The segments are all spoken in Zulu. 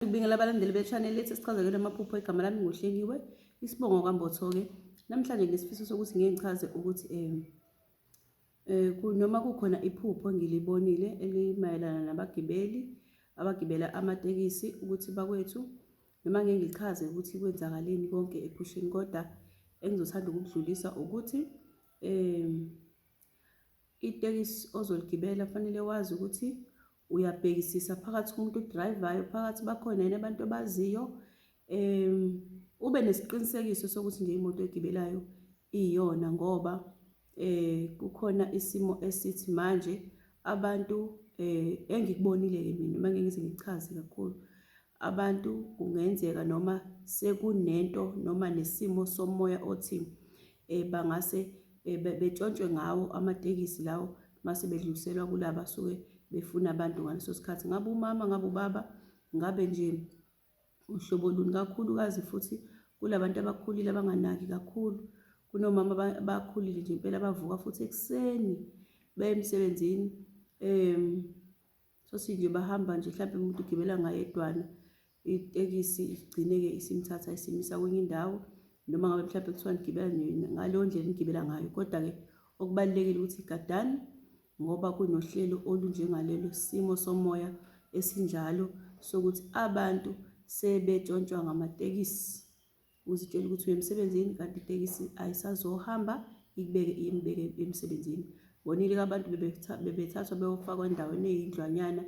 Ngibingelela abalandeli be-channel lethu esichazekele amaphupho. Igama lami nguHlengiwe, isibongo kwaMbotho-ke. Namhlanje nginesifiso sokuthi ngike ngichaze ukuthi noma kukhona iphupho engilibonile elimayelana nabagibeli abagibela amatekisi ukuthi bakwethu noma ngeke ngichaze ukuthi kwenzakaleni konke ephusheni kodwa engizothanda ukukudlulisa ukuthi itekisi ozoligibela kufanele wazi ukuthi uyabhekisisa phakathi kumuntu odrayivayo phakathi bakhona yini abantu obaziyo um ube nesiqinisekiso sokuthi nje imoto egibelayo iyona ngoba kukhona isimo esithi manje abantu engikubonile-ke mina noma ngeke ngize ngichaze kakhulu abantu kungenzeka noma sekunento noma nesimo somoya othi bangase betshontshwe ngawo amatekisi lawo mase bedluliselwa kulaba asuke befuna abantu ngaleso sikhathi. Ngabe umama, ngabe ubaba, ngabe nje uhlobo luni kakhulukazi futhi kulabantu abakhulile abanganaki kakhulu. Kunomama abakhulile nje impela abavuka futhi ekuseni beye emsebenzini. Sothi nje bahamba nje mhlampe umuntu ugibela ngayedwana itekisi igcine-ke isimthatha isimisa kwenye indawo noma ngabe mhlampe kuthiwa nigibela ngaleyo ndlela enigibela ngayo kodwa-ke okubalulekile ukuthi gadani ngoba kunohlelo olunjengalelo simo somoya esinjalo sokuthi abantu sebetshontshwa ngamatekisi. Uzitshela ukuthi uya emsebenzini kanti itekisi ayisazohamba ikubeke iyembeke emsebenzini. Bonile-ke abantu bebethathwa beyofakwa endaweni eyindlwanyana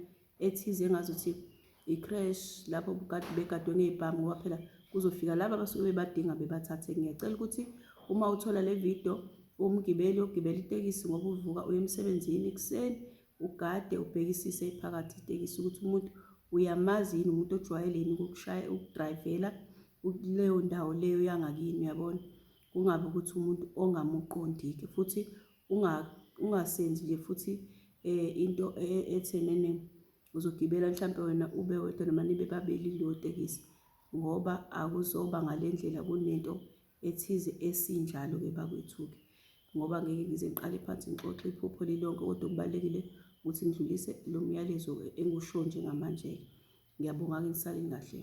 ethize engazuthi i-creche lapho kade begadwe ngey'bhamu ngoba phela kuzofika laba abasuke bebadinga bebathathe. Ngiyacela ukuthi uma uthola le video umgibeli ogibela itekisi ngoba uvuka uya emsebenzini ekuseni ugade ubhekisise phakathi itekisi ukuthi umuntu uyamazi yini umuntu ojwayele yini ukukushaya ukudrayivela kuleyo ndawo leyo yangakini uyabona kungabi ukuthi umuntu ongamuqondi-ke futhi ungasenzi nje futhi into ethenene uzogibela mhlampe wena ube wedwa noma nibe babili kuleyo tekisi ngoba akuzoba ngale ndlela kunento ethize esinjalo-ke bakwethu-ke ngoba ngeke ngize ngiqale phansi ngixoxe iphupho lilonke kodwa okubalulekile ukuthi ngidlulise lo myalezo engiwushoyo njengamanje-ke. Ngiyabonga-ke nisaleni kahle.